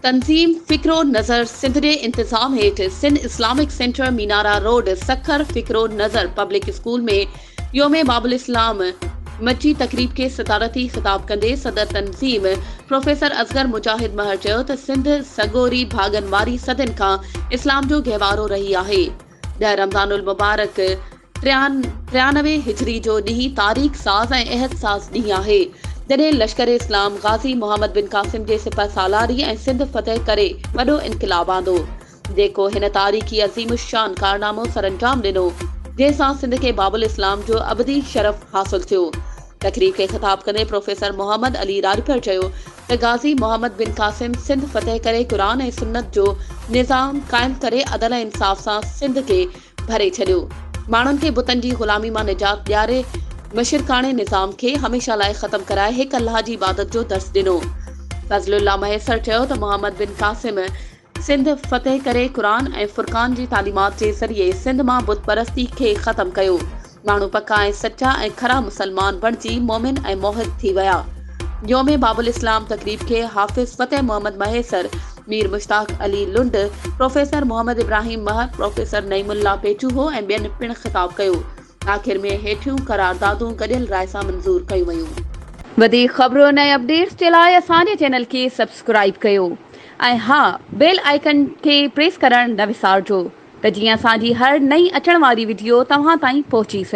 تنظيم فڪر و نظر سنڌ جي انتظام هيٺ Sindh Islamic centre Minara road Sukkur Fikar و نظر پبلڪ اسڪول ۾ يوم باب الاسلام مچي تقريب کي صدارتي خطاب ڪندي صدر تنظيم پروفيسر اصغر مجاهد مهر چيو ته سنڌ سڳوري ڀاڳن واري صدين کان اسلام جو گهوارو رهي آهي ڏهه رمضان المبارڪ 93 هجري جو ڏينهن تاريخ ساز ۽ عهد ساز ڏينهن آهي، جڏهن لشڪر اسلام غازي محمد بن قاسم جي سپهه سالاري ۽ سنڌ فتح ڪري وڏو انقلاب آندو، جيڪو هن تاريخي عظيم الشان ڪارنامو سرانجام ڏنو، جنهن سان سنڌ کي باب الاسلام جو ابدي شرف حاصل ٿيو. تقريب کي خطاب ڪندي پروفيسر محمد علي راڄپر چيو ته غازي محمد بن قاسم سنڌ فتح ڪري قرآن ۽ سنت جو نظام قائم ڪري عدل ۽ انصاف سان سنڌ کي ڀري ڇڏيو. ماڻهن کي بتن جي غلامي مان نجات ڏياري مشرڪاڻي نظام کي هميشه لاء ختم ڪرائي هڪ الله جي عبادت جو درس ڏنو. فضل الله مهيسر چيو ته محمد بن قاسم سنڌ فتح ڪري قرآن ۽ فرقان جي تعليمات جي ذريعي سنڌ مان بت پرستي کي ختم ڪيو. ماڻهو پڪا ۽ سچا ۽ کرا مسلمان بڻجي مومن ۽ موحد ٿي ويا. يوم باب الاسلام تقريب کي حافظ فتح محمد مهيسر، مير مشتاق علي لنڊ، پروفيسر محمد ابراهيم مهر، پروفيسر نعيم الله پيچوهو ۽ ٻين پڻ خطاب ڪيو. آخر ۾ هيٺيون قراردادون گڏيل راء سان منظور ڪيون ويون. وڌيڪ خبرن ۽ اپڊيٽس جي لاء اسان جي چينل کي سبسڪرائيب ڪيو ۽ ها بيل آئيڪن کي پريس ڪرڻ نه وسارجو. ته جيئن اسان جي هر نئين اچڻ واري وڊيو توهان تائين پهچي سگهي.